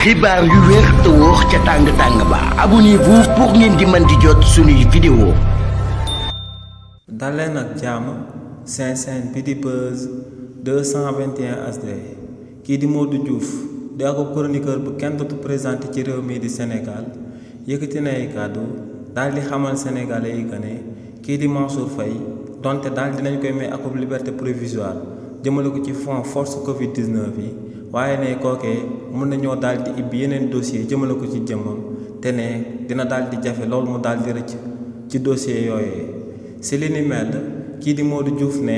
xibaar yu wér te wóor ca tàng ba abonnez-vous pour ngeen di mën di jot suñuy vidéo. daleen ak jàmm seen bi di Buzz 221 HD kii di Modou Diouf di ak chroniqueur bu kenn dootu présenté ci réew mi di Sénégal yëkkati na ay kàddu daal di xamal sénégalais yi que ne kii di Mansour Faye donte daal dinañ koy may akub liberté provisoire jëmale ko ci fond force Covid 19 yi. waaye ne kookee mën nañoo daal di ibbi yeneen dossier jëmale ko ci jëmmam te ne dina daal di jafe loolu mu daal di rëcc ci dossier yooyee si li ni mel kii di Modou Diouf ne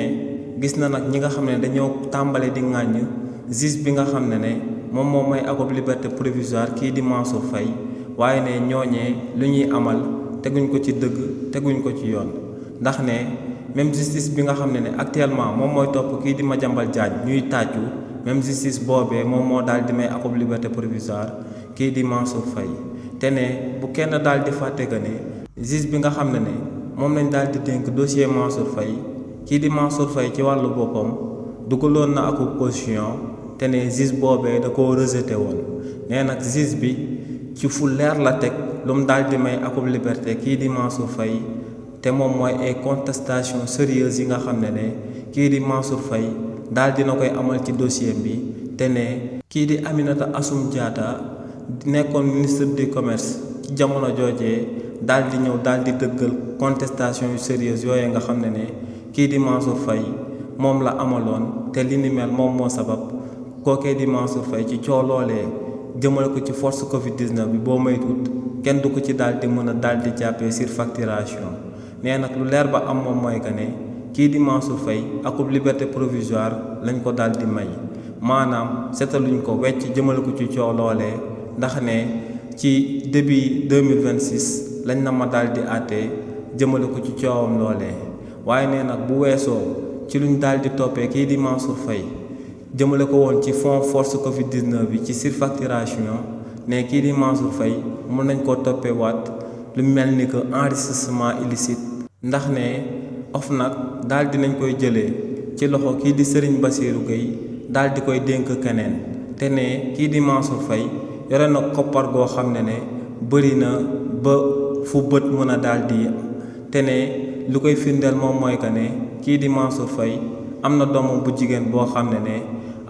gis na nag ñi nga xam ne dañoo tàmbale di ŋàññ juge bi nga xam ne moom moo may akob liberté provisoire kii di Mansour Faye waaye ne ñooñee lu ñuy amal teguñ ko ci dëgg teguñ ko ci yoon ndax ne même justice bi nga xam ne actuellement moom mooy topp kii di Madiambal Diagne ñuy tàccu même justice boobee moom moo daal di may akob liberté provisoire kii di Mansour Faye te ne bu kenn daal di fàtte que ne juge bi nga xam ne moom lañ daal di dénk dossier Mansour Faye kii di Mansour Faye ci wàllu boppam dugaloon na akub caution te ne juge boobee da koo rejeté woon nee nag juge bi ci fu leer la teg lu mu daal di may akob liberté kii di Mansour Faye te moom mooy ay contestation sérieuse yi nga xam ne kii di Mansour Faye daal dina koy amal ci dossier bi te ne kii di Aminata Assome Diatta nekkoon ministre du commerce ci jamono joojee daal di ñëw daal di dëggal contestation yu sérieuse yooyu nga xam ne kii di Mansour Faye moom la amaloon te li ni mel moom moo sabab kookee di Mansour Faye ci coow loolee jëmale ko ci force Covid 19 bi boo moytuwut kenn du ko ci daal di mën a daal di jàppee surfacturation nee nag lu leer ba am moom mooy que ne kii di Mansour Faye akub liberté provisoire lañ ko daal di may maanaam setaluñ ko wecc jëmale ko ci coow loolee ndax ne ci début 2026 lañ na ma daal di àttee jëmale ko ci coowam loolee waaye nee nag bu weesoo ci luñ daal di toppee kii di Mansour Faye jëmale ko woon ci fond force Covid 19 bi ci surfacturation ne kii di Mansour Faye mën nañ koo toppee waat lu mel ni que enrichissement illicite ndax ne OFNAC daal dinañ koy jëlee ci loxo kii di Serigne Bassirou Gueye daal di koy dénk keneen te ne kii di Mansour Faye yore na koppar goo xam ne bëri na ba fu bët mën a daal di te ne lu koy firndeel moom mooy que ne kii di Mansour Faye am na doomam bu jigéen boo xam ne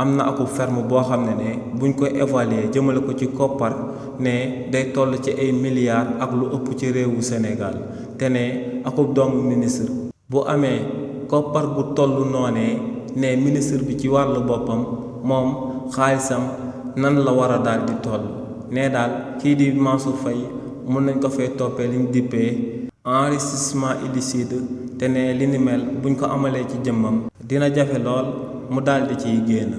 am na akub ferme boo xam ne buñ ko évaluer jëmale ko ci koppar ne day toll ci ay milliards ak lu ëpp ci réewu Sénégal te ne akub doomu ministre bu amee koppar gu toll noonee ne ministre bi ci wàllu boppam moom xaalisam nan la war a daal di toll ne daal kii di Mansour Faye mën nañ ko fee toppee liñ dippee enrichissement illicite te ne li ni mel buñ ko amalee ci jëmmam dina jafe lool mu daal di ciy génn.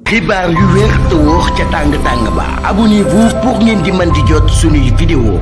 xibaar yu wér te wóor ca tàng ba abonnez-vous pour ngeen di mën di jot suñuy vidéo.